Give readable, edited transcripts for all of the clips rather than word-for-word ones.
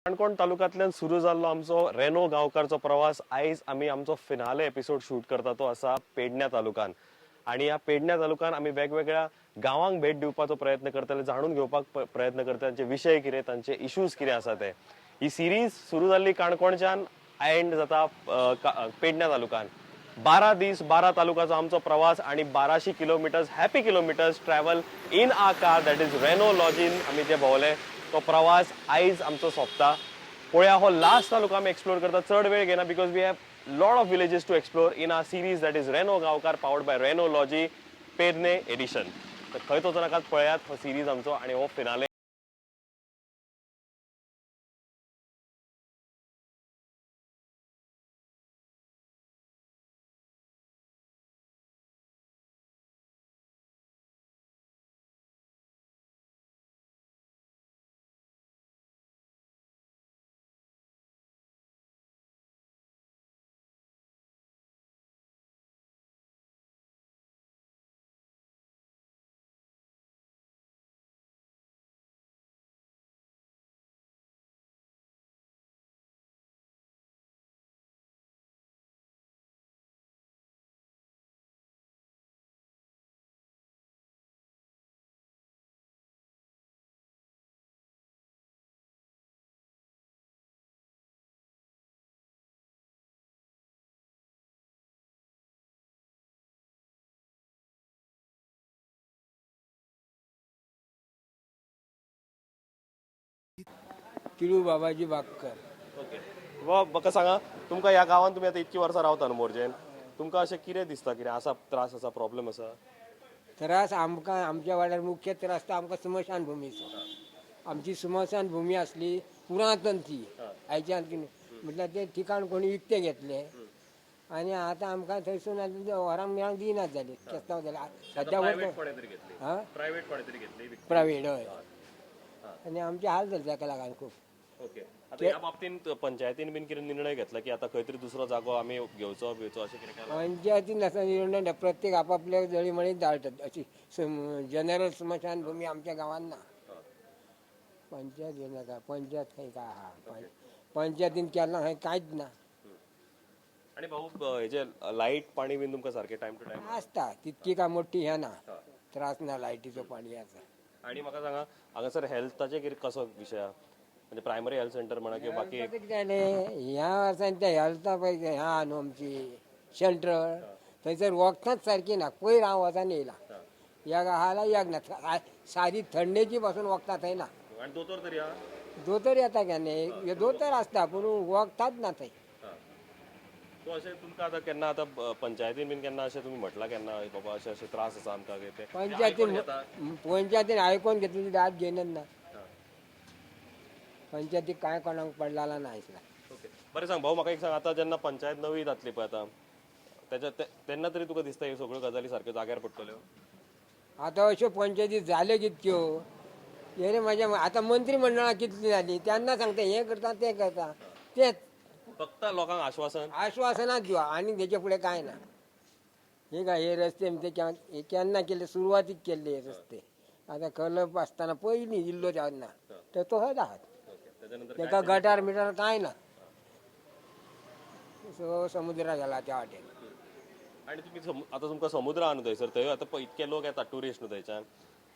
काणकोण तालुक्यांतल्यान सुरू जाल्लो आमचो रेनो गांवकारचो प्रवास आयज आमी आमचो फिनाले एपिसोड शूट करता तो आसा पेडण्या तालुक्यान. आनी ह्या पेडण्या तालुक्यान आमी वेगवेगळ्या गांवांक भेट दिवपाचो प्रयत्न करतले, जाणून घेवपाक प्रयत्न करतले तांचे विशय कितें, तांचे इश्यूज कितें आसा ते. ही सिरीज सुरू जाल्ली काणकोणच्यान एंड जाता पेडण्या तालुक्यान. 12 दीस 12 तालुक्याचो आमचो प्रवास आणि 1200 kilometres happy kilometres travel in a car that is Renault Lodgy आमी जे भोंवले तो प्रवास आयज आमचो सोंपता. पळया हो लास्ट तालुका आमी एक्सप्लोर करता, चड वेळ घेना because we have lot of villages to explore in our series that is Reno Gaonkar powered by Renault Lodgy Pernem edition. तर खंयच वचूं नाकात, पळयात हो सिरीज आमचो आणि हो फिनाले. तिळू बाबाजी बागकर. ओके बाबा, म्हाका सांगा, तुमकां ह्या गांवांत तुमी आतां इतकी वर्सां रावता न्हू मोरजेन, तुमकां अशें कितें दिसता, कितें आसा त्रास आसा, प्रॉब्लम आसा? त्रास आमकां आमच्या वाड्यार मुख्य त्रास तो आमकां स्मशान भुमीचो. आमची स्मशान भूमी आसली पुरातन, ती आयच्यान कितें म्हटल्यार तें ठिकाण कोणी विकतें घेतलें आनी आतां आमकां थंयसून आतां वरांक मेळांक दिनात जाले, केस्तांव जाले सद्या. प्रायव्हेट कोणें तरी घेतली? हां. प्रायव्हेट कोणें तरी घेतली? प्रायवेट, हय. आनी आमचे हाल जाले ताका लागून खूब. ओके, आता ह्या बाबतींत पंचायतीन बीन कितें निर्णय घेतला की आता खंय तरी दुसरो जागो आमी घेवचो बिवचो अशें कितें केलां? पंचायतीन आसा निर्णय ना, प्रत्येक आपापल्या जळीमळी दाळटात. अशी जनरल स्मशान भूमी आमच्या गांवांत ना. पंचायत घेवनाका, पंचायत खंय काय आहा, पंचायतीन केन्ना खंय कांयच ना. आणि भाऊ, हेजे लाईट पाणी बीन तुमकां सारकें टायम टू टायम? आसता, तितकी काय मोठी हे ना, त्रास ना लायटीचो, पाणयाचो. आणि म्हाका सांगा, हांगासर हेल्थाचे कितें कसो विशय आहा? म्हणजे प्रायमरी हेल्थ सेंटर म्हणा किंवा बाकी? कितें जालें ह्या वर्सान त्या हेल्था पळय ह्या न्हू आमची सेंट्रल थंयसर वखदांच सारकी ना. पयर हांव वचून येयला, एक आहा जाल्यार एक ना. सादी थंडेची पासून वखदां थंय ना. आणि दोतोर तरी आहा? दोतोर येता केन्ना, दोतोर आसता पूण वखदांच ना थंय. सो अशें तुमकां आतां केन्ना आतां पंचायतीन बीन केन्ना अशें तुमी म्हटलां केन्ना, बाबा अशे अशे त्रास आसा आमकां कितें ते? पंचायतीन पंचायतीन आयकोन घेतली, दाद घेयनच ना. पंचायतीक कांय कोणाक पडलेला ना आयसला. ओके, बरें सांग भाऊ, म्हाका एक सांग, आतां जेन्ना पंचायत नवी जातली पळय आतां तेच्या तेन्ना तरी तुका दिसता ह्यो सगळ्यो गजाली सारक्यो जाग्यार पडटल्यो? आतां अश्यो पंचायती जाल्यो कितक्यो हे रे म्हाज्या, आतां मंत्रीमंडळां कितलीं जालीं, तेन्ना सांगता हें करता तें करता तेंच. फक्त लोकांक आश्वासन. आश्वासनाच दिवा आनी तेच्या फुडें कांय ना. हे काय हे रस्ते ते हे केन्ना केले, सुरवातीक केल्ले हे रस्ते. आतां कलप आसतना पयलीं इल्लो तेन्ना तर तसोच आहात. त्याच्यानंतर? ताका गटार मिटार कांय ना, सगळो समुद्रा गेला त्या वाटेन. आणि तुम्ही आता तुमकां समुद्र आहा न्हू थंयसर, थंय आतां इतके लोक येतात टुरिस्ट न्हू थंयच्यान,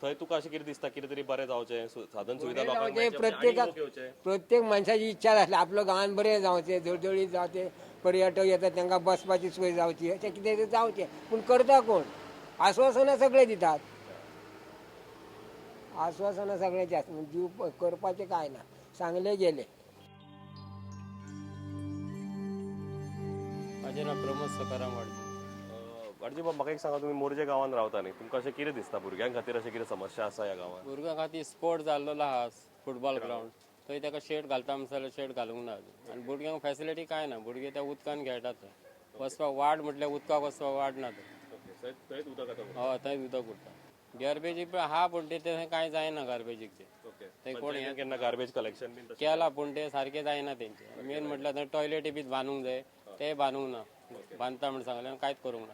थंय तुका अशें कितें दिसता कितें तरी बरें जावचें, साधन सुविधा लोकांक जावचें, मेळचें, आनी प्रत्येकाक लोक येवचे? प्रत्येक मनशाची इच्छा आसली आपल्या गांवान बरें जावचें, जळजळीत जावचें, पर्यटक येतात तांकां बसपाची सोय जावची, अशें कितें तरी जावचें. पूण करता कोण? आश्वासनां सगळे दितात, आश्वासनां सगळ्यांची आसता, दिव करपाचें कांय ना, सांगले गेले. माझे नाव प्रमोद सकाराम वाडजी. वाडजी बाब, म्हाका एक सांगा, तुमी मोरजे गांवांत रावता न्ही, तुमकां अशें कितें दिसता भुरग्यां खातीर अशें कितें समस्या आसा ह्या गांवांत? भुरग्यां खातीर स्पोर्ट जाल्लो आहा, फुटबॉल ग्रावंड, थंय ताका शेड घालता म्हणसर जाल्यार शेड घालूंक ना अजून. आनी भुरग्यांक फॅसिलिटी कांय ना. भुरगे त्या उदकान खेळटात थंय. वचपाक वाट म्हटल्यार उदकाक वचपाक वाट ना थंय. ओके, थंयच उदक आतां? हय, थंय उदक उरता. गार्बेजी पण आहा पूण ते थंय कांय जायना गार्बेजीक ते. ओके, थंय कोण पंचायतीन केन्ना गार्बेज कलेक्शन बीन तशें केला पूण ते सारकें जायना तेंचें. मेन म्हटल्यार थंय टॉयलेटी बी बांदूंक जाय, ते बांदूंक ना. बांदता म्हण सांगलें आनी कांयच करूंक ना.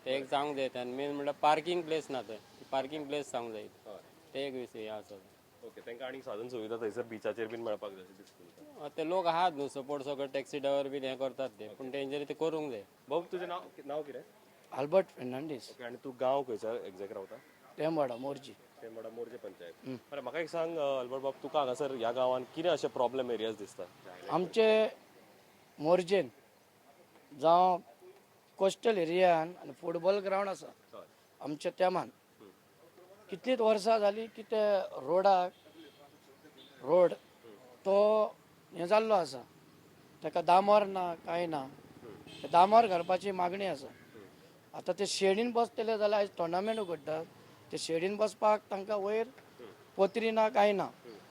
ते एक जावंक जाय. आनी मेन म्हटल्यार पार्कींग प्लेस ना थंय, पार्कींग प्लेस जावंक जाय. ते एक विशय हे आसा. ओके, तांकां आनीक साधन सुविधा थंयसर बिचाचेर बीन मेळपाक जाय अशें दिसता तुमकां? ते लोक आहात न्हू सपोर्ट, सगळे टॅक्सी ड्रायव्हर बीन हें करतात ते, पूण तेंच्यांनी ते करूंक जाय. बाबू, तुजें नाव नाव कितें? अल्बर्ट फेर्नांडीस. ओके, आनी तूं गांव खंयसर एग्जॅक्ट रावता? तेंबाडा, मोरजी. तेंबाडा, मोरजे पंचायत. बरें, म्हाका एक सांग अल्बर्ट बाब, तुका हांगासर ह्या गांवान कितें अशें प्रॉब्लम एरियाज दिसता? आमचे मोरजेन जावं कोस्टल एरियान आनी फुटबॉल ग्रावंड आसा आमच्या तेमान, कितलींच वर्सां जालीं की ते रोडाक, रोड तो हें जाल्लो आसा, ताका दामोर ना, कांय ना. ते दामोर घालपाची मागणी आसा. आतां ते शेडीन बसतले जाल्यार आयज टोर्नामेंट उगडटात, ते शेडीन बसपाक तांकां वयर पोत्री ना, कांय ना.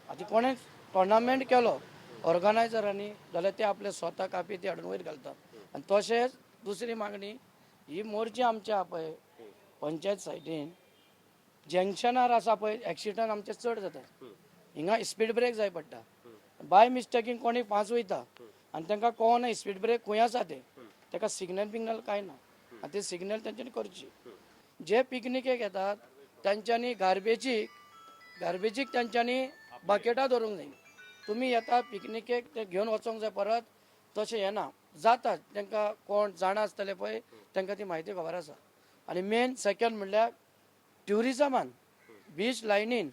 आतां कोणेच टोर्नामेंट केलो ऑर्गनायजरांनी जाल्यार ते आपले स्वता कापी ते हाडून वयर घालतात. आनी तशेंच दुसरी मागणी, ही मोरजी आमच्या आहा पळय पंचायत सायडीन जंक्शनार आसा पळय, एक्सिडंट आमचे चड जाता. हिंगा स्पीड ब्रेक जाय पडटा. बाय मिस्टेकीन कोणी पांच वयता आनी तांकां कळना स्पीड ब्रेक खंय आसा ते, ताका सिग्नल बिग्नल कांय ना. आनी ते सिग्नल तेंच्यांनी करची. जे पिकनिकेक येतात तांच्यांनी गार्बेजीक गार्बेजीक तांच्यांनी बकेटां दवरूंक जाय. तुमी येता पिकनिकेक ते घेवन वचोंक जाय परत, तशें येना जाता. तांकां कोण जाणा आसतले पळय, तांकां ती म्हायती खबर आसा. आनी मेन सेकंड म्हणल्यार ट्युरिजमान बीच लायनीन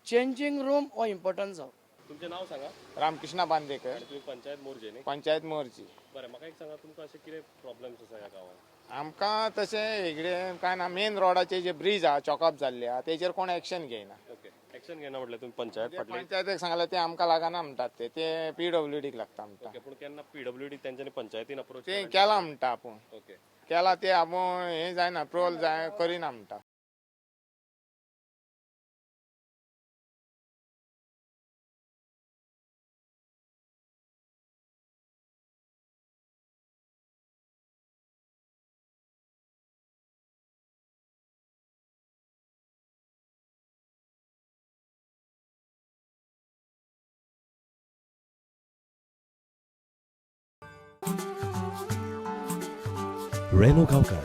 चेंजींग रूम हो इम्पॉर्टंट जावं. तुमचें नाव सांगा. रामकृष्णा बांदेकर. आनी तुमी पंचायत मोरजे न्ही? पंचायत मोरजी. बरें, म्हाका एक सांगा, तुमकां अशें कितें प्रॉब्लम्स आसा ह्या गांवान? आमकां तशें हेगडे काय ना. मेन रोडाचे जे ब्रीज आहा, चॉकअप जाल्ले आहा, तेजेर कोण एक्शन घेयना. ओके, एक्शन घेना म्हटल्यार तुमी पंचायत फाटली? पंचायतीक सांगल्यार ते आमकां लागना म्हणटात, ते ते पीडब्ल्यूडीक लागता म्हणटा. ओके, पूण केन्ना पीडब्ल्यूडी तेंच्यांनी पंचायतीन अप्रोच ते केला म्हणटा आपूण. ओके. केला ते आपूण, हें जायना, प्रोल जाय करिना म्हणटा. रेनो गांवकार.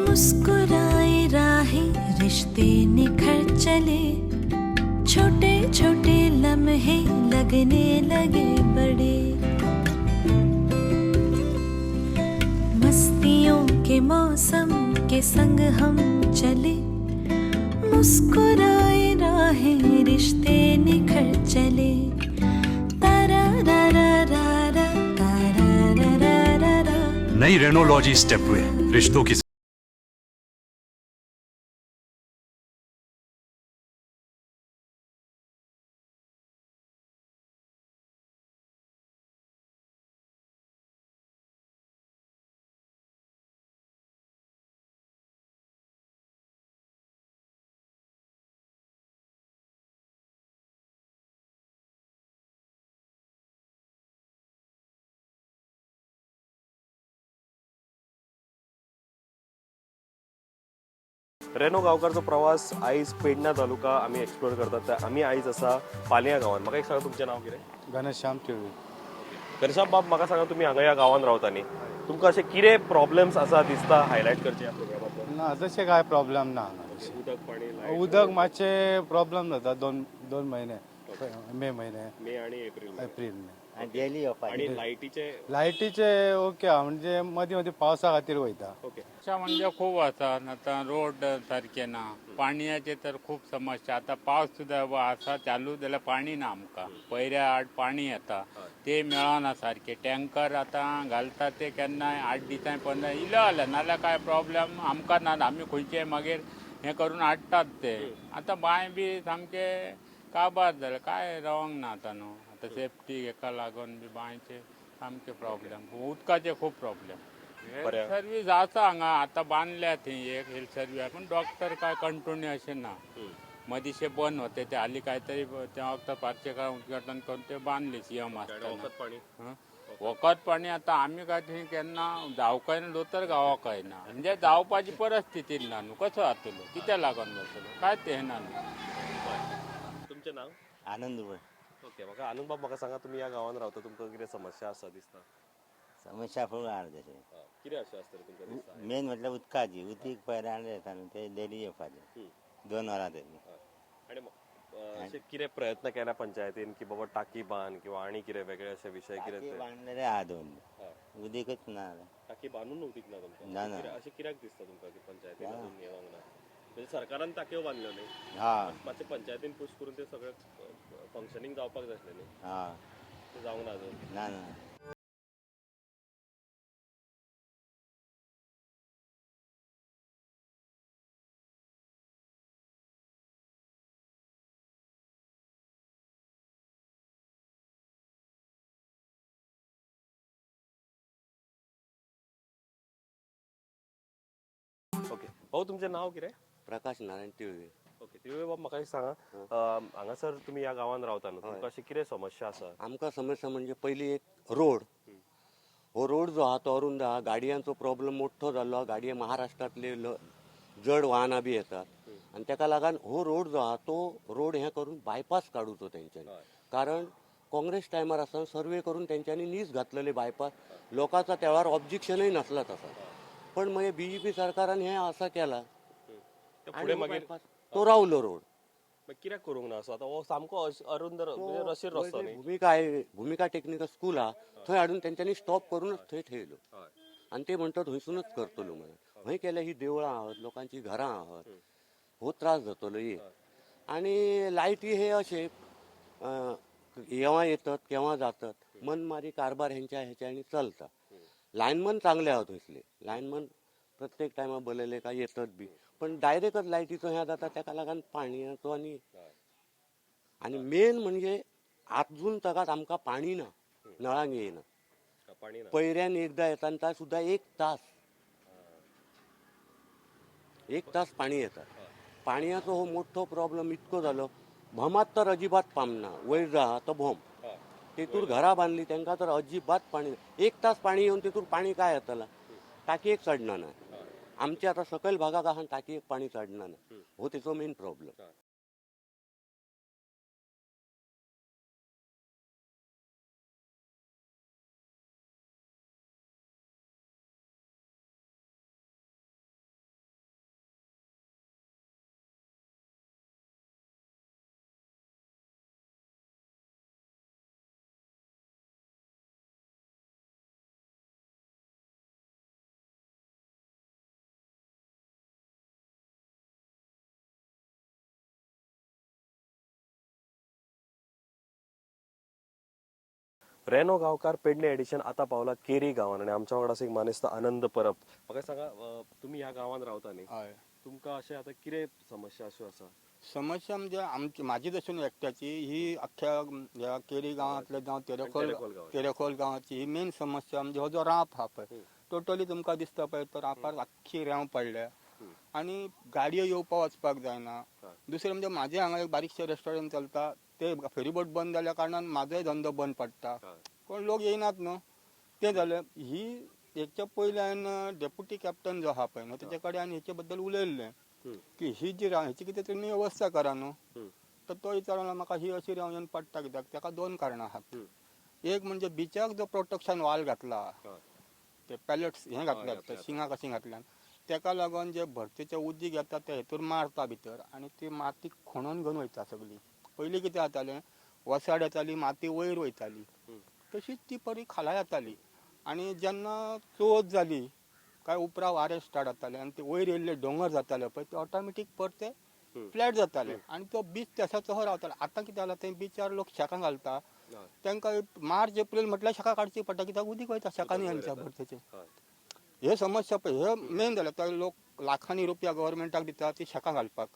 मुस्कुराए राहें, रिश्ते निखर चले, छोटे छोटे लम्हे लगने लगे बड़े, मस्तियों के मौसम के संग हम चले, मुस्कुराए राहें, रिश्ते निखर चले. तारा रा रा रा रा, तारा रा रा रा रा. नई रेनोलॉजी स्टेपवे, रिश्तों की रेनो गांवकारचो प्रवास आयज पेडणा तालुका आमी एक्सप्लोर करतात. तर आमी आयज आसा पालयां गांवान. म्हाका एक सांगा, तुमचें नाव कितें? घनश्याम तिळवी. घनश्याम बाब, म्हाका सांगा, तुमी हांगा ह्या गांवान रावता न्ही, तुमकां अशें कितें प्रॉब्लम्स आसा दिसता हायलायट करचे ह्या प्रोग्रामांत? ना, तशें काय प्रॉब्लेम ना हांगा तशें. उदक पाणी, लायट? उदक मातशें प्रॉब्लेम जाता दोन दोन महिने, मे महिने. मे आणि एप्रिल महिने. एप्रील मे. आणि लायटीचे? लायटीचे ओके आहा, म्हणजे मदीं मदीं पावसा खातीर वयता. ओके. समस्या म्हणजे खूब आसा. आतां रोड सारके ना, पाणयाचे तर खूब समस्या. आतां पावस सुद्दां आसा चालू जाल्यार पाणी ना आमकां. पयऱ्या आड पाणी येता ते मेळना सारके. टँकर आतां घालता ते केन्नाय 8 दिसांनी 15 इलो जाल्यार, नाल्यार काय प्रॉब्लेम आमकां ना. आमी खंयचे मागीर हें करून हाडटात ते. आतां बांय बी सामके काबार जाले, काय रावंक ना आतां न्हू. आतां सेफ्टी हेका लागून बी बांयचे सामके प्रॉब्लेम, उदकाचे खूब प्रॉब्लेम. बरें. हेल्थ सर्वीस आसा हांगा, आतां बांदल्या थंय एक हेल्थ सर्वीस, पूण डॉक्टर काय कंटिन्यू अशें ना, मदींशे बंद होते ते. हाली काय तरी त्या वखदां पार्चे उद्घाटन करून ते बांदले सीएम आसतना. वखद पाणी? हं? वखद पाणी आतां आमी काय थंय केन्ना जावंकय ना, दोतोर गावकय ना, म्हणजे जावपाची परिस्थिती ना न्हू. कसो जातलो, कित्याक लागून जातलो काय तें ना न्हू. तुमचें नाव? आनंद. ओके, म्हाका आनंद बाब, म्हाका सांगा, तुमी ह्या गांवान रावता, तुमकां कितें समस्या आसा दिसता? समस्या फूल आहा तशें. कितें अशें आसतलें तुमकां दिसता? मेन म्हटल्यार उदकाची, उदीक पयऱ्यान येता न्हू ते डेली येवपाचें, 2 वरां तरी. आनी अशें कितें प्रयत्न केला पंचायतीन की बाबा टाकी बांद किंवा आनी कितें वेगळे अशे विशय कितें टाकी ते? बांदलेले आहा 2, उदीकच ना. टाकी बांदून उदीक ना तुमकां? ना, ना. अशें कित्याक दिसता तुमकां की पंचायतीन अजून येवंक ना? म्हणजे सरकारान टाकयो बांदल्यो न्ही, मातशें पंचायतीन पुश करून ते सगळें फंक्शनींग जावपाक जाय आसलें न्ही, तें जावंक ना अजून? ना ना. ओके भाऊ, तुमचें नांव कितें? प्रकाश नारायण तिळवे. ओके तिळवे बाब, म्हाका एक सांगा, हांगासर तुमी ह्या गांवांत रावता न्हू, तुमकां अशी कितें समस्या आसा? आमकां समस्या म्हणजे पयली एक रोड, हो रोड जो आहा तो अरुंद आहा, गाडयांचो प्रॉब्लम मोठो जाल्लो आहा. गाडये महाराष्ट्रांतले जड वाहनां बी येतात आनी तेका लागून हो रोड जो आहा तो रोड हें करून बायपास काडूचो तेंच्यांनी. कारण काँग्रेस टायमार आसतना सर्वे करून तेंच्यांनी नीस घातलेले बायपास, लोकांचा त्या वेळार ऑब्जेक्शनय नासला तसा, पण मागीर बीजेपी सरकारान हें असा केला फुडें मागीर तो रावलो रोड. कित्याक करूंक ना असो? आतां हो सामको अरुंद म्हणजे रशीर रस्तो न्ही. भुमिका भुमिका टेक्निकल स्कूल आहा थंय हाडून तेंच्यांनी स्टॉप करूनच थंय ठेयलो आनी ते म्हणटात थंयसूनच करतलो म्हणून. थंय केल्यार ही देवळां आहात, लोकांची घरां आहात, हो त्रास जातलो एक. आनी लायटी हे अशे केव्हा येतात केव्हा जातात, मनमारी कारभार हेंच्या हेच्यानी चलता. लायनमन चांगले आहात थंयसले, लायनमन प्रत्येक टायमा बलयले काय येतात बी, पण डायरेक्टच लायटीचो हें जाता, तेका लागून पाणयाचो आनी आनी मेन म्हणजे आजून तगात आमकां पाणी ना, नळांक येयना, पयऱ्यान एकदां येता आनी ता सुद्दां 1 तास, 1 तास पाणी येता. पाणयाचो हो मोठो प्रॉब्लम इतको जालो, भोमात तर अजिबात पामना, वयर जो आहा तो भोम, तेतूर घरां बांदली तेंकां तर अजिबात पाणी ना. 1 तास पाणी येवन तेतूर पाणी काय येतला, टाकयेक चडना ना. आमच्या आतां सकयल भागाक आहा टाकयेक पाणी चडना ना, हो तेचो मेन प्रॉब्लम. रेनो गांवकार पेडणे एडिशन आतां पावला केरी गांवान आनी आमच्या वांगडा आसा एक मानेस्त आनंद परब. म्हाका सांगा, तुमी ह्या गांवान रावता न्ही, तुमकां अशें आतां कितें समस्या अश्यो आसा? समस्या म्हणजे आमची माझी जशी न्हू एकट्याची, ही अख्ख्या ह्या केरी गांवांतले जावं तेरेखोल गांवाची ही मेन समस्या म्हणजे हो जो रांप आहा पळय, टोटली तुमकां दिसता पळय तो रांपार आख्खी रेंव पडल्या आनी गाडयो येवपा वचपाक जायना. दुसरें म्हणजे म्हाजें हांगा एक बारीकशें रेस्टॉरंट चलता, ते फेरीबोट बंद जाल्या कारणान म्हाजोय धंदो बंद पडटा, कोण लोक येयनात न्हू. तें जालें. ही हेच्या पयलीं हांवें डेप्युटी कॅप्टन जो आहा पळय न्हू तेचे कडेन हांवें हेचे बद्दल उलयल्लें की ही जी राव हेची कितें तुमी वेवस्था करा न्हू. तर तो विचारलो म्हाका ही अशी रेंव येवन पडटा कित्याक, तेका 2 कारणां आहात. एक म्हणजे बिचाक जो प्रोटेक्शन वाल घातला, ते पॅलेट्स हें घातल्यात, शिंगां कशीं घातल्यात, तेका लागून जे भरतेचे उदीक येता ते हेतूर मारता भितर आनी ती माती खणून घेवन वयता सगळी. पयलीं कितें जातालें, वसाड येताली, माती वयर वयताली, तशीच ती परी खाला येताली आनी जेन्ना चवथ जाली काय उपरा वारें स्टार्ट जातालें आनी ते वयर येयल्ले दोंगर जाताले पळय ते ऑटोमॅटीक परते फ्लॅट जाताले आनी तो बीच तसोच तसो रावतालो. आतां कितें जालां, थंय बिचार लोक शेकां घालता, तांकां मार्च एप्रील म्हटल्यार शेकां काडची पडटा कित्याक उदीक वयता शेकांनी हेंच्या भरतेचें. हे समस्या पळय हे मेन जालें. आतां लोक लाखांनी रुपया गव्हर्मेंटाक दिता ती शेकां घालपाक,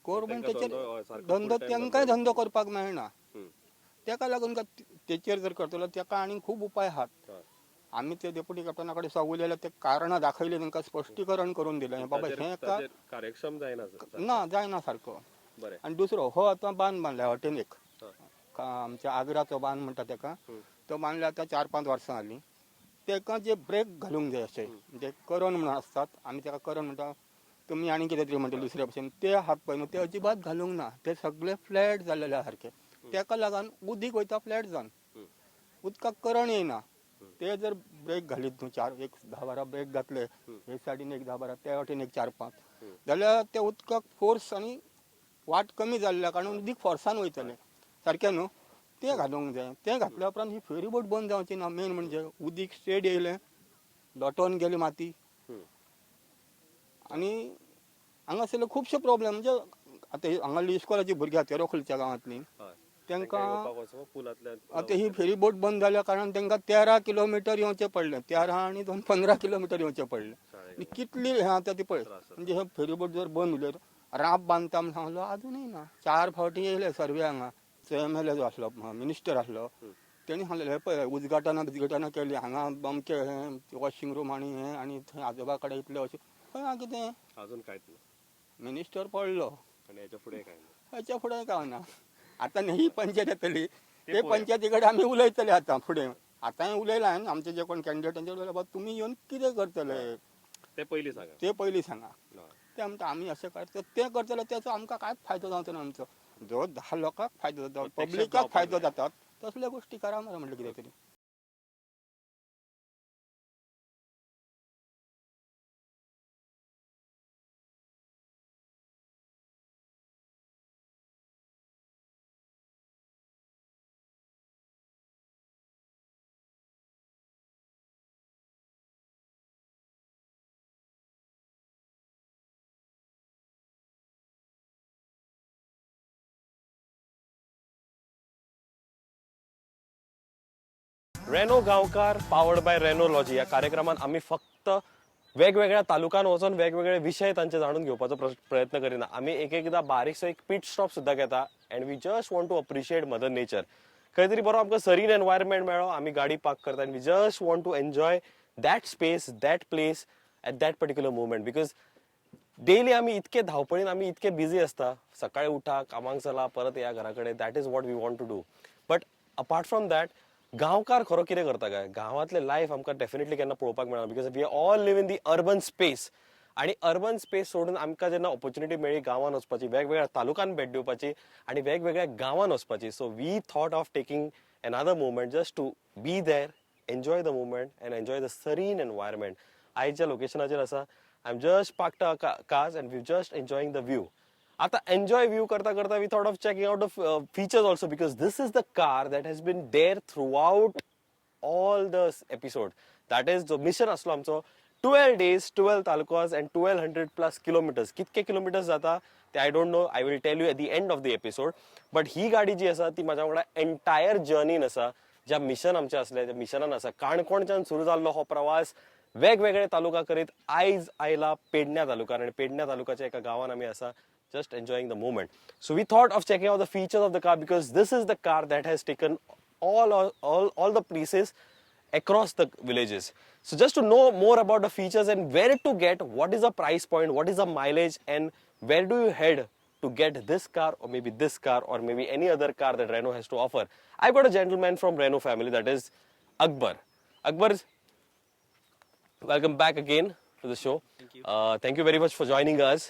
गव्हर्मेंट तेचेर धंदो तांकांय धंदो करपाक मेळना. तेका लागून तेचेर जर करतलो तेका आनी खूब उपाय आहात. आमी ते डेप्युटी कॅप्टना कडेन सुद्दां उलयले, ते कारणां दाखयली, तांकां स्पश्टीकरण करून दिलें, बाबा हें कार्यक्षम जायना ना, जायना सारको. आनी दुसरो हो आतां बांद बांदला हॉटेल एक, आमच्या आग्राचो बांद म्हणटा तेका, तो बांदला आतां 4-5 वर्सां जालीं. तेका जे ब्रेक घालूंक जाय अशें म्हणजे करण म्हणून आसतात, आमी तेका करण म्हणटा, तुमी आनी कितें तरी म्हणटा दुसऱ्या भशेन, ते हात पळय न्हू ते अजिबात घालूंक ना, ते सगळे फ्लॅट जाल्लेले सारके. तेका लागून उदीक वयता फ्लॅट जावन, उदकाक करण येयना. ते जर ब्रेक घालीत न्हू, चार एक 10-12 ब्रेक घातले हे सायडीन, एक 10-12 त्या वाटेन एक 4-5 जाल्यार त्या उदकाक फोर्स आनी वाट कमी जाल्ल्या कारणान उदीक फोर्सान वयतलें सारकें न्हू. तें घालूंक जाय. तें घातल्या उपरांत ही फेरी बोट बंद जावची ना. मेन म्हणजे उदीक स्ट्रेट येयलें, लोटोन गेली माती आनी हांगासरले खुबशे प्रॉब्लेम. म्हणजे आतां हांगा इस्कोलाची भुरगीं आहा तेरोखोलच्या गांवांतलीं, तांकां आतां ही फेरी बोट बंद जाल्या कारणान तांकां 13 किलोमिटर येवचें पडलें. 13 आनी 2 15 किलोमिटर येवचें पडलें. आनी कितली हें आतां ती पळय. म्हणजे हे फेरी बोट जर बंद उरले, राप बांदता म्हण सांगलो, आजुनूय ना. 4 फावटी येयले सर्वे हांगा. एम एल ए जो आसलो, मिनिस्टर आसलो, तेणी सांगलें हें पळय उद्घाटनां बिद्घाटनां केली हांगा अमकें हें वॉशिंग रूम आनी हें आनी थंय आजोबा कडेन इतलें अशें खंय आहा कितें. अजून कांयच ना. मिनिस्टर पडलो. आनी हेच्या फुडें काय ना. हेच्या फुडें काय ना. आतां ही पंचायत येतली, ते पंचायती कडेन आमी उलयतले आतां फुडें. आतांय उलयला आमचे जे कोण कॅन्डिडेट तांचे उलयला, बाबा तुमी येवन कितें करतले ते पयलीं सांगा. ते पयलीं सांगा. ते म्हणटा आमी अशें करता तें करतले, तेचो आमकां कांयच फायदो जावचो ना. आमचो जो 10 लोकांक फायदो जाता, पब्लिकाक फायदो जाता, तसल्या गोश्टी करा मरे म्हणलें कितें तरी. रेनो गांवकार पावर्ड बाय रेनोलॉजी ह्या कार्यक्रमात आमी फक्त वेगवेगळ्या तालुक्यान वचून वेगवेगळे विशय तांचे जाणून घेवपाचो प्रयत्न करिना. आमी एक एकदां बारीकसो एक पीट स्टॉप सुद्दां घेता and we just want to appreciate mother nature. खंय तरी बरो आमकां सरीन एनवायरमेंट मेळ्ळो, आमी गाडी पार्क करता and we just want to enjoy that space, that place at that particular moment. Because daily आमी इतके धांवपळीन, आमी इतके बिजी आसता. सकाळी उठा, कामाक चला, परत या घरा कडेन. That is what we want to do. But apart from that, गांवकार खरो कितें करता काय, गांवांतलें लायफ आमकां डेफिनेटली केन्ना पळोवपाक मेळना because we all live in the urban space. आनी अर्बन स्पेस सोडून आमकां जेन्ना ऑपॉर्च्युनिटी मेळ्ळी गांवांत वचपाची, वेगवेगळ्या तालुक्यान भेट दिवपाची आनी वेगवेगळ्या गांवांत वचपाची, so we thought of taking another moment just to be there, enjoy the moment and enjoy the serene environment. आयच्या लोकेशनाचेर आसा, I am just parked cars and we just enjoying the view. आता एन्जॉय व्यू करता करता we thought of checking out the features also because this is the car that has been there throughout all the episode. That is जो mission आसलो आमचो 12 days, 12 talukas and 1200+ kilometers. कितके kilometres जाता ते I don't know, I will tell you at the end of the episode. But ही गाडी जी आसा ती म्हाज्या वांगडा एंटायर जर्नीन आसा, ज्या मिशन आमचें आसलें त्या मिशनान आसा. काणकोणच्यान सुरू जाल्लो हो प्रवास वेगवेगळे तालुका करीत आयज आयला पेडण्या तालुक्यान आनी पेडण्या तालुक्याच्या एका गांवान आमी आसा, just enjoying the moment. So we thought of checking out the features of the car because this is the car that has taken all the places across the villages. So just to know more about the features and where to get, what is the price point, what is the mileage, and where do you head to get this car or maybe this car or maybe any other car that Renault has to offer. I've got a gentleman from Renault family, that is Akbar. Akbar, welcome back again to the show. Thank you. Thank you very much for joining us.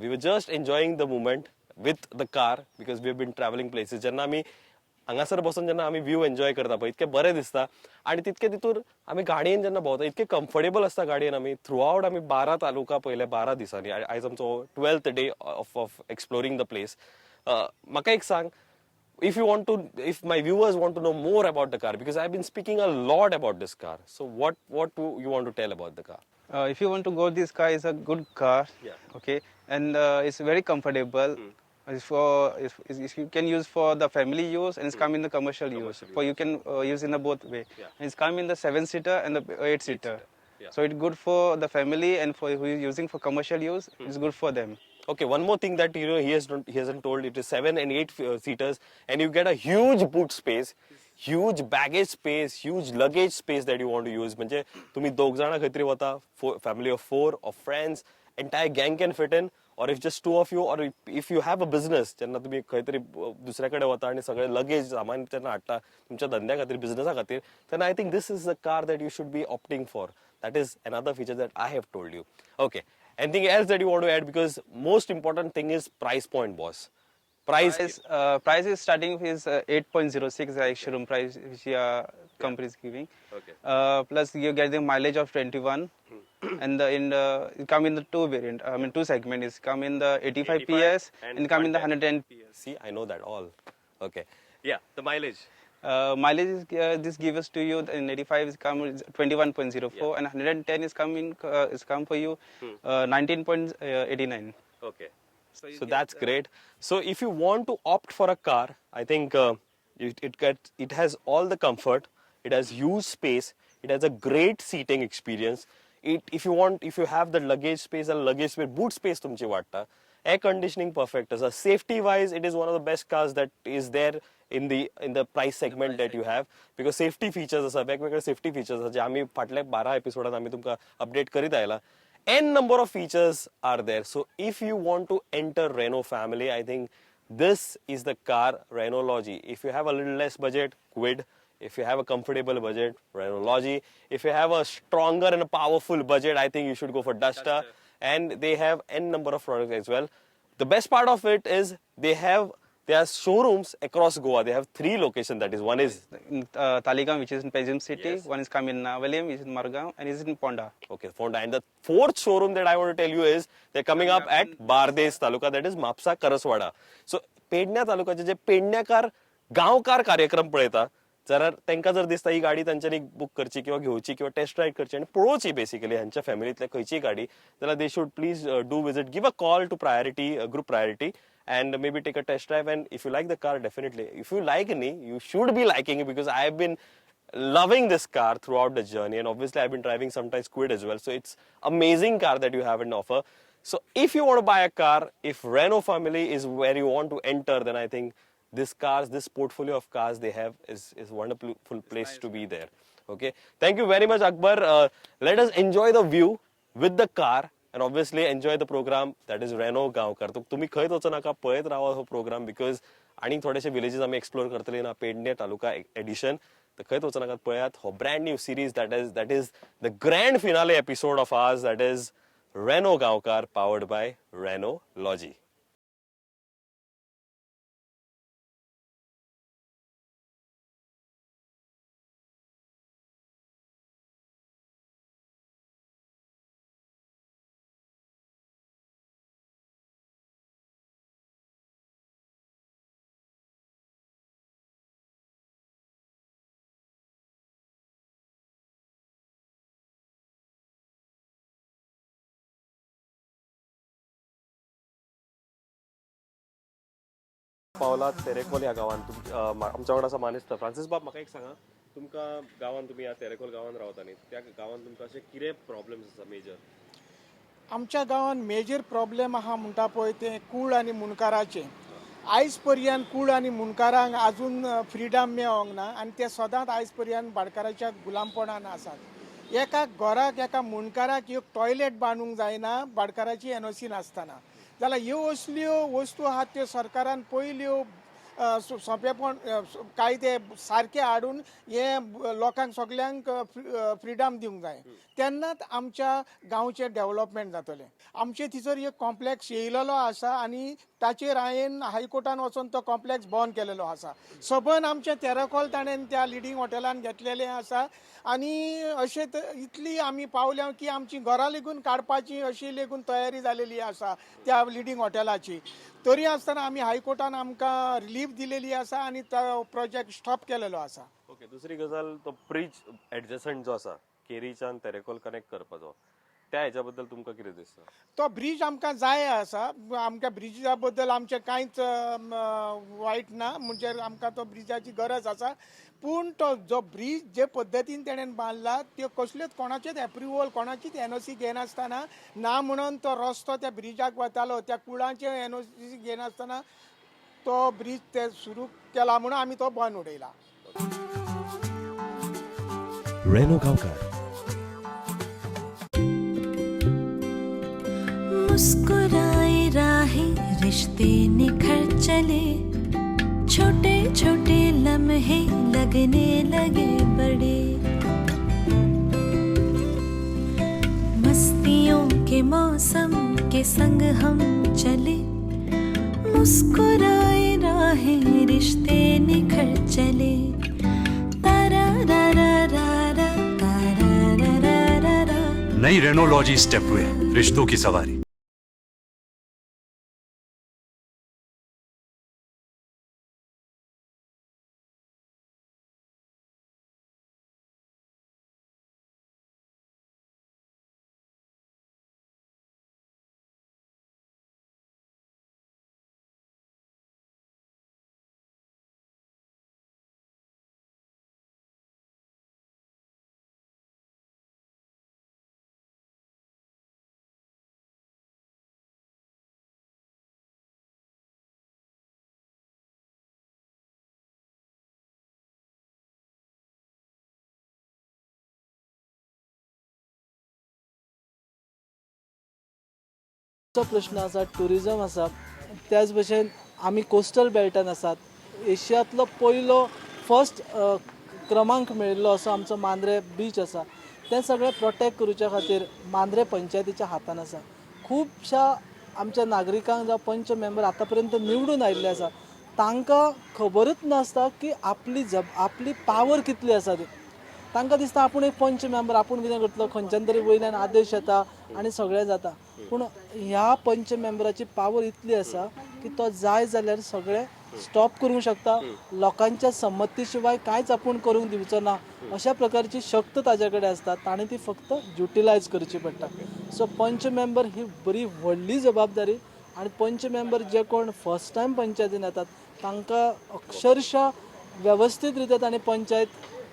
We were just enjoying the moment with the car because we have been traveling places. जेन्ना आमी हांगासर बसून जेन्ना आमी view enjoy करता पळय, इतकें बरें दिसता आनी तितके तितूर आमी गाडयेन जेन्ना भोंवता इतके कम्फर्टेबल आसता गाडयेन. आमी थ्रू आवट आमी 12 तालुका पळयले 12 दिसांनी. आयज आमचो 12th day of exploring the place. म्हाका एक सांग, if you want to, if my viewers want to know more about the car, because I've been speaking a lot about this car, so what do you want to tell about the car? If you want to go, this car is a good car. Yeah. Okay, and it's very comfortable. It's for it's you can use for the family use and it's come in the commercial use. Commercial For you can use in the both way. Yeah. And it's come in the 7-seater and the 8-seater. Yeah. So it's good for the family and for who is using for commercial use. It's good for them. Okay, one more thing that you know he hasn't told, it is 7 and 8 seaters and you get a huge boot space, huge baggage space, huge luggage space that you want to use. म्हणजे तुम्ही दोघ जण खंय तरी वता, family of 4 or friends, entire gang can fit in, or if just 2 of you, or if you have a business, जेन्ना तुम्ही खंय तरी दुसऱ्या कडेन वता आणि सगळे लगेज सामान जेन्ना हाडटा तुमच्या धंद्या खातीर, बिझनेसा खातीर, तेन्ना I think this is the car that you should be opting for. That is another feature that I have told you. Okay, anything else that you want to add? Because most important thing is price point, boss. Price? Price is starting is 8.06, like showroom price which company is giving. Okay. Plus you get the mileage of 21, and the in the it come in the two variant. I mean two segment is come in the 85 PS and come in the 110 PS. See, I know that all. Okay. Yeah, the mileage. Mileage is, this gives us to you in 85 is come is 21.04 and 110 is coming is come for you 19.89. Okay. So that's great. So if you want to opt for a car, I think it has all the comfort. It has huge space. It has a great seating experience. It if you want if you have the luggage space and luggage space, boot space तुमची वाडटा. Air conditioning perfect आसा. Safety wise, it is one of the best cars that is there in the price segment that you have, because safety features आसा, वेगवेगळे safety features आसा जे आमी फाटल्या 12 एपिसोडात आमी तुमकां अपडेट करीत आयला. N number of features are there. So if you want to enter Renault family, I think this is the car, Renault Lodgy. If you have a little less budget, Kwid. If you have a comfortable budget, Renault Lodgy. If you have a stronger and a powerful budget, I think you should go for Duster. And they have n number of products as well. The best part of it is they have their showrooms across Goa. They have three locations. That is, one is In Taleigao, which is in Panjim city, one is come in Navelim, which is in Margao, and is in Ponda. Okay, Ponda. And the fourth showroom that I want to tell you is they're coming up at Bardez Taluka, that is Mapsa Karaswada. So, पेडण्या तालुक्याचे जे पेडण्याकार गांवकार कार्यक्रम पळयता जाल्यार तांकां जर दिसता ही गाडी तांच्यांनी बूक करची किंवा घेवची किंवा टेस्ट रायड करची आनी पळोवची बेसिकली ह्यांच्या फॅमिलीतल्या खंयचीय गाडी, जाल्यार they should please do visit, give a call to Priority Group, Priority, and maybe take a test drive. And if you like the car, definitely, if you like me, you should be liking it, because I have been loving this car throughout the journey, and obviously I've been driving sometimes Kwid as well, so it's amazing car that you have in offer. So if you want to buy a car, if Renault family is where you want to enter, then I think this cars, this portfolio of cars they have is wonderful place to be there. Okay, thank you very much, Akbar. Let us enjoy the view with the car and obviously enjoy the program, that is Renault Gaonkar. तर तुम्ही खंयच वचो नाका, पळयत रावा हो programme, because आनी थोडेशे विलेजीस आमी एक्सप्लोर करतले ना पेडणे तालुका एडिशन. तर खंयच वचो नाकात, पळयात हो brand new series, that is the grand finale episode of ours, that is Renault Gaonkar, powered by Renault Lodgy. पावला तेरेखोल ह्या गांवान. आमच्या वांगडा आसा मानेस्त फ्रांसीस बाब. म्हाका एक सांगा, तुमकां गांवान, तुमी ह्या तेरेखोल गांवान रावता न्ही, त्या गांवान तुमकां अशें कितें प्रॉब्लम्स आसा मेजर? आमच्या गांवांत मेजर प्रॉब्लेम आहा म्हणटा पळय तें कूळ आनी मुंडकाराचें. आयज पर्यंत कूळ आनी मुंडकारांक आजून फ्रिडम मेळोंक ना आनी ते सदांच आयज पर्यंत भाटकाराच्या गुलामपणान आसात. एका घराक, एका मुंडकाराक एक टॉयलेट बांदूंक जायना भाटकाराची एनओसी नासतना. जाल्यार ह्यो असल्यो वस्तू आहात त्यो सरकारान पयल्यो सोंपेपण कायदे सारके हाडून हे लोकांक सगल्यांक फ्रिडम दिवंक जाय, तेन्नाच आमच्या गांवचें डेवलपमेंट जातलें. आमचे थंयसर एक कॉम्प्लेक्स येयलेलो आसा आनी ताचेर हांवें हायकोर्टान वचोन तो कॉम्प्लेक्स बंद केलेलो आसा. सबंद आमचें तेरेखोल ताणें त्या लिडींग हॉटेलान घेतलेलें आसा आनी अशें इतली आमी पावल्या की आमची घरां लेगून काडपाची अशी लेगून तयारी जालेली आसा त्या लिडींग हॉटेलाची. तरी आसतना आमी हायकोर्टान आमकां रिलीफ दिलेली आसा आनी तो प्रोजेक्ट स्टॉप केलेलो आसा. ओके, दुसरी गजाल, तो ब्रिज एडजसंट जो आसा केरीच्यान तेरेखोल कनेक्ट करपाचो, त्या हेच्या बद्दल तुमकां कितें दिसता? तो ब्रीज आमकां जाय आसा. आमकां ब्रिजा बद्दल आमचें कांयच वायट ना, म्हणजे आमकां तो ब्रिजाची गरज आसा. पूण तो जो ब्रीज जे पद्दतीन तेणेन बांदला त्यो कसल्योच कोणाचेच एप्रुवल, कोणाचीच एनओसी घेनासतना, ना म्हणून तो रस्तो त्या ब्रिजाक वतालो त्या कुळांचे एनओसी घेनासतना तो ब्रीज ते सुरू केला म्हणून आमी तो बंद उडयला. Renault Gaonkar. मुस्कुराए राहें, रिश्ते निखर चले, छोटे छोटे लम्हे लगने लगे बड़े, मस्तियों के मौसम के संग हम चले, मुस्कुराए. निगाहें रिश्ते निखर चले। तारा रा रा रा रा तारा रा रा रा रा। नई रेनोलॉजी स्टेपवे, रिश्तों की सवारी। प्रश्न आसा, ट्युरिजम आसा, त्याच भशेन आमी कोस्टल बेल्टान आसात। एशियांतलो पयलो फर्स्ट क्रमांक मेळिल्लो असो आमचो मांद्रे बीच आसा, तें सगळें प्रोटेक्ट करुच्या खातीर मांद्रे पंचायतीच्या हातान आसा। खुबश्या आमच्या नागरिकांक जावं पंच मेंबर आतां पर्यंत निवडून आयिल्ले आसा, तांकां खबरूच नासता की आपली पावर कितली आसा ती। तांकां दिसता आपूण एक पंच मेंबर, आपूण कितें करतलो, खंयच्यान तरी वयल्यान आदेश येता आनी सगळें जाता। पूण ह्या पंच मेंबराची पावर इतली आसा की तो जाय जाल्यार सगळें स्टॉप करूंक शकता, लोकांच्या संमती शिवाय कांयच आपूण करूंक दिवचो ना अशा प्रकारची शक्त ताजे कडेन आसता, ताणें ती फक्त युटिलायज करची पडटा। सो पंच मेंबर ही बरी व्हडली जबाबदारी आनी पंच मेंबर जे कोण फर्स्ट टायम पंचायतीन येतात तांकां अक्षरशा वेवस्थीत रित्या ताणें पंचायत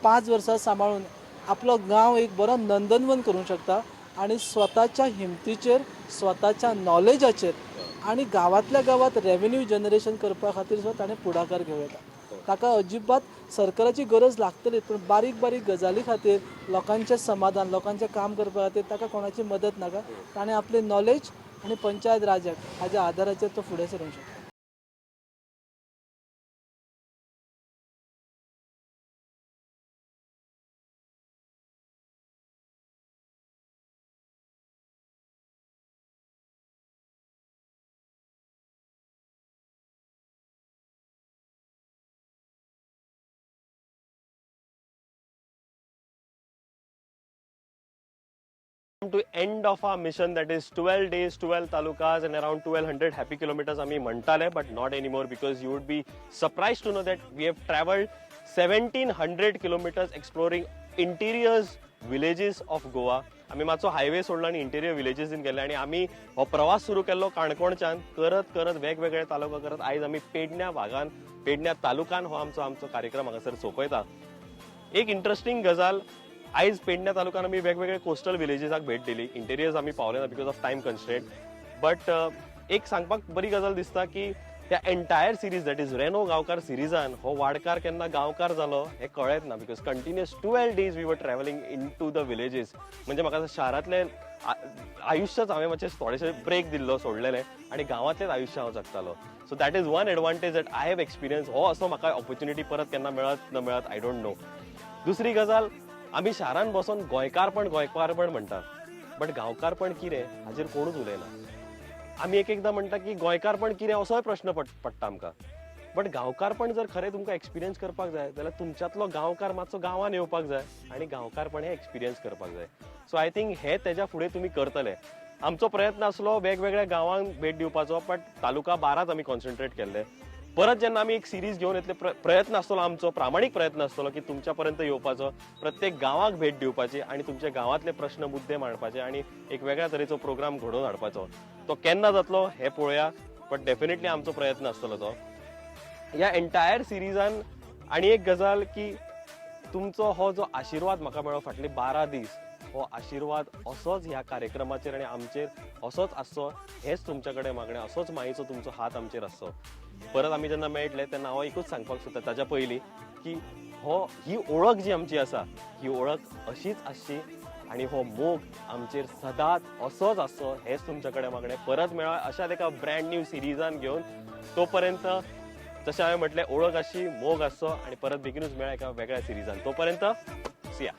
5 वर्सां सांबाळून आपलो गांव एक बरो नंदनवन करूंक शकता आनी स्वताच्या हिमतीचेर, स्वताच्या नॉलेजाचेर आनी गांवांतल्या गांवांत रेवेन्यू जनरेशन करपा खातीर सुद्दां ताणें फुडाकार घेवं येता। ताका अजिबात सरकाराची गरज लागतली, पूण बारीक बारीक गजाली खातीर लोकांचें समाधान, लोकांचें काम करपा खातीर ताका कोणाची मदत नाका, ताणें आपली नॉलेज आनी पंचायत राज एक्ट हाज्या आदाराचेर तो फुडें सरूंक शकता। To end of our mission, that is 12 days, 12 talukas and around 1200 happy kilometers आमी म्हणटाले, but not anymore, because you would be surprised to know that we have traveled 1700 kilometers exploring interiors villages of Goa. आमी मातसो highway सोडलो आनी interior विलेजीन गेले आनी आमी हो प्रवास सुरू केल्लो काणकोणच्यान करत करत वेगवेगळे तालुका करत आयज आमी पेडण्या भागान, पेडण्या तालुकान हो आमचो आमचो कार्यक्रम हांगासर सोंपयता। एक इंट्रस्टिंग गजाल, आयज पेडण्या तालुक्यान आमी वेगवेगळे कोस्टल विलेजीसाक भेट दिली, इंटेरियर्स आमी पावले ना because of time constraint, but एक सांगपाक बरी गजाल दिसता की ह्या entire series, that is Reno Gaonkar सिरीजान हो वाडकार केन्ना गांवकार जालो हें कळ्ळेंच ना, because continuous 12 days we were travelling into the villages. म्हणजे म्हाका शारांतलें आयुश्यच हांवें मातशें थोडेशें ब्रेक दिल्लो, सोडलेलें आनी गांवांतलेंच आयुश्य हांव जगतालो। So that is one advantage that I have experience. हो असो म्हाका ऑपॉर्च्युनिटी परत केन्ना मेळत ना मेळत I don't know. दुसरी गजाल, आमी शारान बसून गोंयकारपण गोंयकारपण म्हणटा, बट गांवकारपण कितें हाजेर कोणूच उलयना। आमी एक एकदां म्हणटा की गोंयकारपण कितें असोय प्रश्न पडटा आमकां, बट गांवकारपण जर खरें तुमकां एक्सपिरियन्स करपाक जाय जाल्यार तुमच्यांतलो गांवकार मातसो गांवान येवपाक जाय आनी गांवकारपण हें एक्सपिरियन्स करपाक जाय। सो I think हें तेज्या फुडें तुमी करतले। आमचो प्रयत्न आसलो वेगवेगळ्या गांवांक भेट दिवपाचो, बट तालुका 12 आमी कॉन्सन्ट्रेट केल्ले। परत जेन्ना आमी एक सिरीज घेवन येतले, प्रयत्न आसतलो आमचो, प्रामाणीक प्रयत्न आसतलो की तुमच्या पर्यंत येवपाचो, प्रत्येक गांवाक भेट दिवपाची आनी तुमच्या गांवांतले प्रश्न मुद्दे मांडपाचे आनी एक वेगळ्या तरेचो प्रोग्राम घडोवन हाडपाचो। तो केन्ना जातलो हें पळोवया, बट डेफिनेटली आमचो प्रयत्न आसतलो तो। ह्या एंटायर सिरीजान आनी एक गजाल की तुमचो हो जो आशिर्वाद म्हाका मेळ्ळो फाटले 12 दीस, हो आशिर्वाद असोच ह्या कार्यक्रमाचेर आनी आमचेर असोच आसचो हेंच तुमच्या कडेन मागणें, असोच मायेचो तुमचो हात आमचेर आसचो। परत आमी जेन्ना मेळटले तेन्ना हांव एकूच सांगपाक सोदता ताच्या पयलीं की हो ही ओळख जी आमची आसा ही ओळख अशीच आसची आनी हो मोग आमचेर सदांच असोच आसचो हेंच तुमच्या कडेन मागणें। परत मेळा अशाच एका ब्रँड न्यू सिरीजान घेवन, तो पर्यंत जशें हांवें म्हटलें ओळख आसची, मोग आसचो आनी परत बेगिनूच मेळा एका वेगळ्या सिरीजान। तो पर्यंत सिया।